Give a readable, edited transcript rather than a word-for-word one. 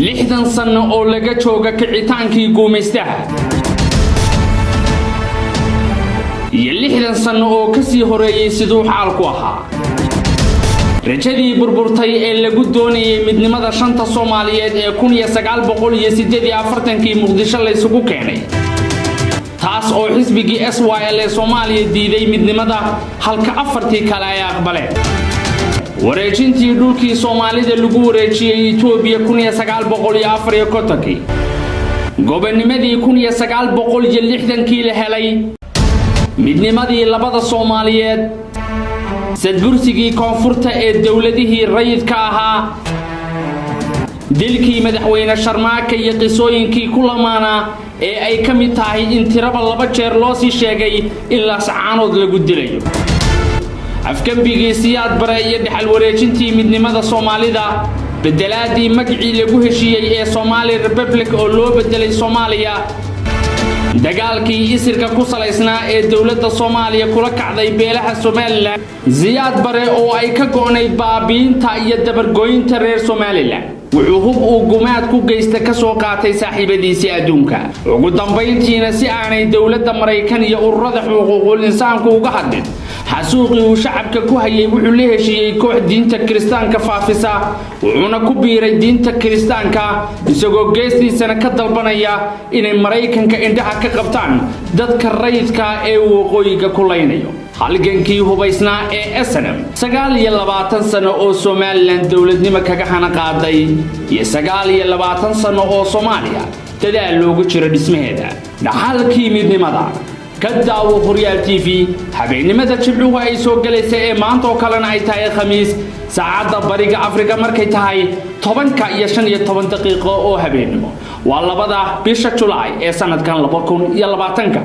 60 sanno oo laga jooga kicitaankii guumaystaha iyo 60 sanno oo ka sii horeeyey, siduu xaalku ahaa? Rajadii burburtay ee lagu doonayay midnimada shanta Soomaaliyeed ee 1948-kii Muqdisho laysugu keenay, taas oo xisbigii SYL ee Soomaaliya diiday midnimada, halka afartii kale ay aqbaleen. Wareejintii dhulkii Soomaalida lagu wareejiyey Itoobiya 1954-kii, gobonnimadii 1960-kii la helay, midnimadii labada Soomaaliyeed, sadbursigii koonfurta ee dowladihii rayidka ahaa, dilkii madaxweyne Sharmaaka iyo qisooyinkii ku lamaanaa ee ay ka mid tahay in tiraba laba jeer loo sii sheegay in Laascaanood lagu dilayo, afgembigii Siyaad Bare iyo dhexal wareejintii midnimada Soomaalida, bedelaadii magacii lagu heshiiyey ee Somali Republic oo loo bedelay Soomaaliya, dagaalkii isirka ku salaysnaa ee dowladda Soomaaliya kula kacday beelaha Somaliland, Siyaad Bare oo ay ka go'nayd baabiinta iyo dabargoynta reer Somaliland wuxuu hub uu gumaad ku geysta ka soo qaatay saaxiibadiisii adduunka. Ugu dambayntiina, si aanay dowladda Maraykan iyo ururada xuquuqul insaanku uga hadlin xasuuqii uu shacabka ku hayay, wuxuu la heshiiyey koox diinta Kiristaanka faafisa, wuxuuna ku biiray diinta Kiristaanka, isagoo geestiisana ka dalbanaya inay Maraykanka indhaha ka qabtaan dadka rayidka ee uu waqooyiga ku laynayo. Halgankii hubaysnaa ee SNM, 29 sano oo Somaliland dowladnimo kaga hana qaaday iyo 29 sano oo Soomaaliya dadaal loogu jiro dhismaheeda, dhaxalkii midnimada, ka daawo Horyaal TV habeennimada Jimcuhu ay soo gelaysa ee maanta oo kalena ay tahay Khamiis, saacadda Bariga Afrika markay tahay 10-ka iyo 15 daqiiqo oo habeennimo. Waa 2-da bisha Julaay ee sanadkan 2020-ka.